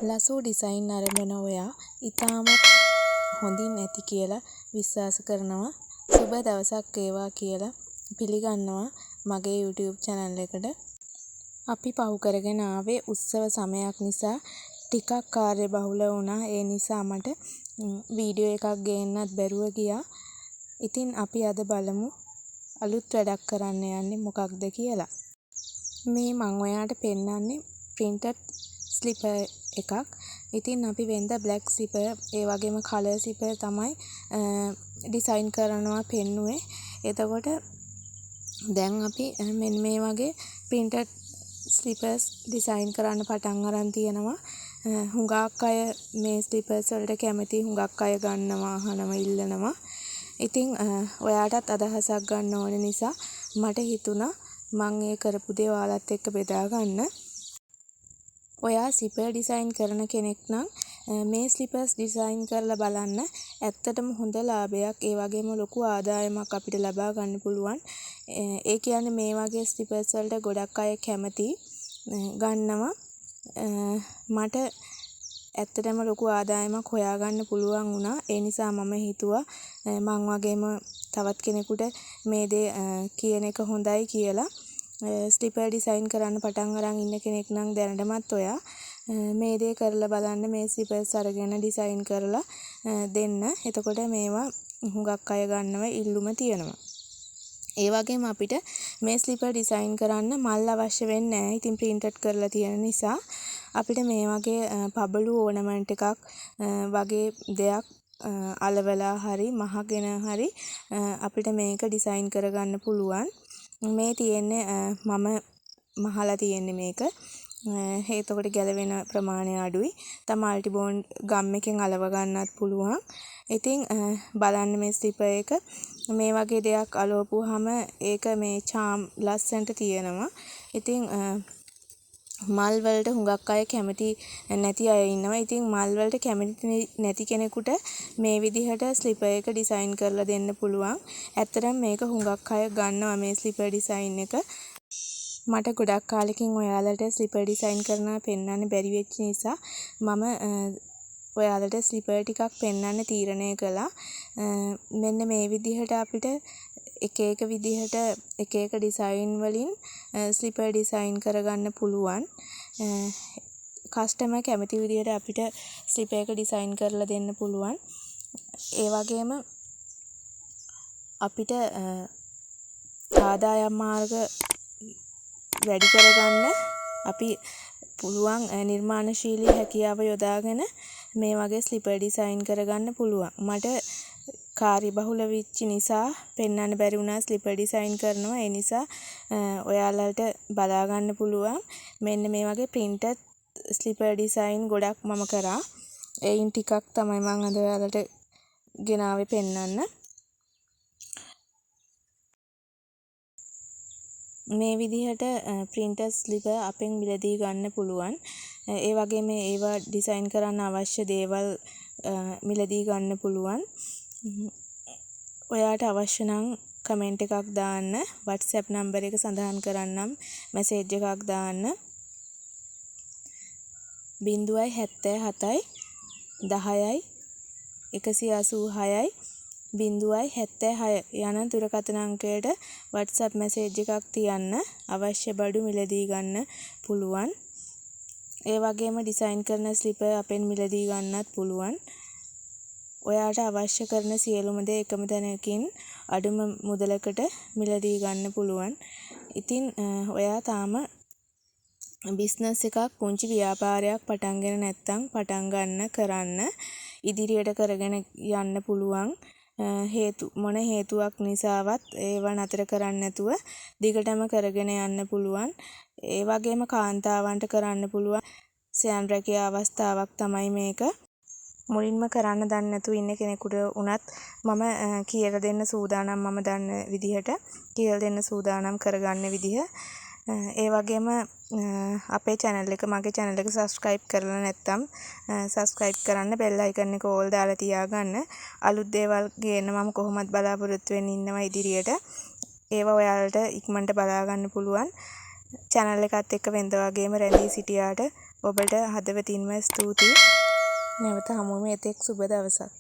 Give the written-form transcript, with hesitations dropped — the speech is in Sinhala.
ලසූ ඩිසයින් අරඹන ඔයා ඉතාමත් හොඳින් ඇති කියලා විශ්වාස කරනවා. සුබ දවසක් වේවා කියලා පිළිගන්නවා මගේ YouTube channel එකට. අපි පහු කරගෙන ආවේ උත්සව සමයක් නිසා ටිකක් කාර්යබහුල වුණා. ඒ නිසා මට වීඩියෝ එකක් ගේන්නත් බැරුව ගියා. ඉතින් අපි අද බලමු අලුත් වැඩක් කරන්න යන්නේ මොකක්ද කියලා. මේ මං ඔයාට පෙන්නන්නේ ප්‍රින්ටඩ් ස්ලිපර් එකක්. ඉතින් අපි වෙනද බ්ලැක් ස්ලිපර් ඒ වගේම කලර් ස්ලිපර් තමයි ඩිසයින් කරනවා පෙන්නුවේ. එතකොට දැන් අපි මෙන්න මේ වගේ ප්‍රින්ටඩ් ස්ලිපර්ස් ඩිසයින් කරන්න පටන් අරන් තියෙනවා. හුඟක් අය මේ ස්ලිපර්ස් වලට කැමති, හුඟක් අය ගන්නවා, අහනවා, ඉල්ලනවා. ඉතින් ඔයාටත් අදහසක් ගන්න ඕන නිසා මට හිතුණා මං ඒ කරපු දේ ඔයාලත් එක්ක බෙදා ගන්න. ඔයා ස්ලිපර් ඩිසයින් කරන කෙනෙක් නම් මේ ස්ලිපර්ස් ඩිසයින් කරලා බලන්න. ඇත්තටම හොඳ ලාභයක්, ඒ වගේම ලොකු ආදායමක් අපිට ලබා ගන්න පුළුවන්. ඒ කියන්නේ මේ වගේ ස්ලිපර්ස් වලට ගොඩක් අය කැමති, ගන්නවා. මට ඇත්තටම ලොකු ආදායමක් හොයාගන්න පුළුවන් වුණා. ඒ නිසා මම හිතුවා මං වගේම තවත් කෙනෙකුට මේ දේ කියන එක හොඳයි කියලා. ස්ලිපර් ඩිසයින් කරන්න පටන් අරන් ඉන්න කෙනෙක් නම් දැනටමත් ඔයා මේ දේ කරලා බලන්න. මේ ස්ලිපර්ස් අරගෙන ඩිසයින් කරලා දෙන්න. එතකොට මේවා හුඟක් අය ගන්නව, ඉල්ලුම තියෙනවා. ඒ වගේම අපිට මේ ස්ලිපර් ඩිසයින් කරන්න මල් අවශ්‍ය වෙන්නේ නැහැ. ඉතින් ප්‍රින්ටඩ් කරලා තියෙන නිසා අපිට මේ වගේ පබළු ඕනමන්ට් එකක් වගේ දෙයක් අලවලා හරි මහගෙන හරි අපිට මේක ඩිසයින් කරගන්න පුළුවන්. මේ තියෙන්නේ මම මහලා තියෙන්නේ මේක. එතකොට ගැලවෙන ප්‍රමාණය අඩුයි. තව මල්ටි බෝන්ඩ් ගම් එකෙන් අලව ගන්නත් පුළුවන්. ඉතින් බලන්න මේ ස්ලිපර් එක මේ වගේ දෙයක් අලවපුවාම ඒක මේ චාම් ලස්සනට තියෙනවා. ඉතින් මල් වලට හුඟක් අය කැමති නැති අය ඉන්නවා. ඉතින් මල් වලට කැමති නැති කෙනෙකුට මේ විදිහට ස්ලිපර් එක ඩිසයින් කරලා දෙන්න පුළුවන්. ඇත්තටම මේක හුඟක් අය ගන්නවා මේ ස්ලිපර් ඩිසයින් එක. මට ගොඩක් කාලෙකින් ඔයාලට ස්ලිපර් ඩිසයින් කරනවා පෙන්වන්න බැරි වෙච්ච නිසා මම ඔයාලට ස්ලිපර් ටිකක් පෙන්වන්න තීරණය කළා. මෙන්න මේ විදිහට අපිට එක එක විදිහට එක එක ඩිසයින් වලින් ස්ලිපර් ඩිසයින් කරගන්න පුළුවන්. කස්ටමර් කැමති විදිහට අපිට ස්ලිපර් එක ඩිසයින් කරලා දෙන්න පුළුවන්. ඒ වගේම අපිට ආදායම් මාර්ග වැඩි කරගන්න අපි පුළුවන් නිර්මාණශීලී හැකියාව යොදාගෙන මේ වගේ ස්ලිපර් ඩිසයින් කරගන්න පුළුවන්. මට කාර්යබහුල වෙච්ච නිසා පෙන්වන්න බැරි වුණා ස්ලිපර් ඩිසයින් කරනවා. ඒ නිසා ඔයාලට බලා ගන්න පුළුවන් මෙන්න මේ වගේ ප්‍රින්ටඩ් ස්ලිපර් ඩිසයින් ගොඩක් මම කරා. එයින් ටිකක් තමයි මං අද ඔයාලට ගෙනාවේ පෙන්වන්න. මේ විදිහට ප්‍රින්ටඩ් ස්ලිපර් අපෙන් මිලදී ගන්න පුළුවන්. ඒ වගේම ඒවා ඩිසයින් කරන්න අවශ්‍ය දේවල් මිලදී ගන්න පුළුවන්. ඔයාට අවශ්‍ය නම් කමෙන්ට් එකක් දාන්න, WhatsApp number එක සඳහන් කරන්නම්, මැසේජ් එකක් දාන්න. 077 10යි 186යි 076 යන දුරකථන අංකයට WhatsApp message එකක් තියන්න. අවශ්‍ය බඩු මිලදී ගන්න පුළුවන්. ඒ වගේම ඩිසයින් කරන ස්ලිපර් අපෙන් මිලදී ගන්නත් පුළුවන්. ඔයාට අවශ්‍ය කරන සියලුම දේ එකම තැනකින් අඩුම මුදලකට මිලදී ගන්න පුළුවන්. ඉතින් ඔයා තාම බිස්නස් එකක්, පුංචි ව්‍යාපාරයක් පටන්ගෙන නැත්නම් පටන් ගන්න, කරන්න, ඉදිරියට කරගෙන යන්න පුළුවන්. මොන හේතුවක් නිසාවත් ඒවා නතර කරන්න නැතුව දිගටම කරගෙන යන්න පුළුවන්. ඒ වගේම කාන්තාවන්ට කරන්න පුළුවන් ස්වයං රැකියා අවස්ථාවක් තමයි මේක. මුලින්ම කරන්න දන්නේ නැතුව ඉන්න කෙනෙකුට වුණත් මම කියලා දෙන්න සූදානම්, මම දන්න විදිහට කියලා දෙන්න සූදානම් කරගන්න විදිහ. ඒ වගේම අපේ channel එක, මගේ channel එක subscribe කරලා නැත්නම් subscribe කරන්න, bell icon එක all දාලා තියාගන්න. අලුත් දේවල් ගේන්න මම කොහොමත් බලාපොරොත්තු වෙන්න ඉන්නවා ඉදිරියට. ඒවා ඔයාලට ඉක්මනට බලා ගන්න පුළුවන්. channel එකත් එක්ක වෙනද වගේම රැඳී සිටියාට ඔබට හදවතින්ම ස්තුතියි. නැවත හමුවෙමු. එතෙක් සුබ දවසක්.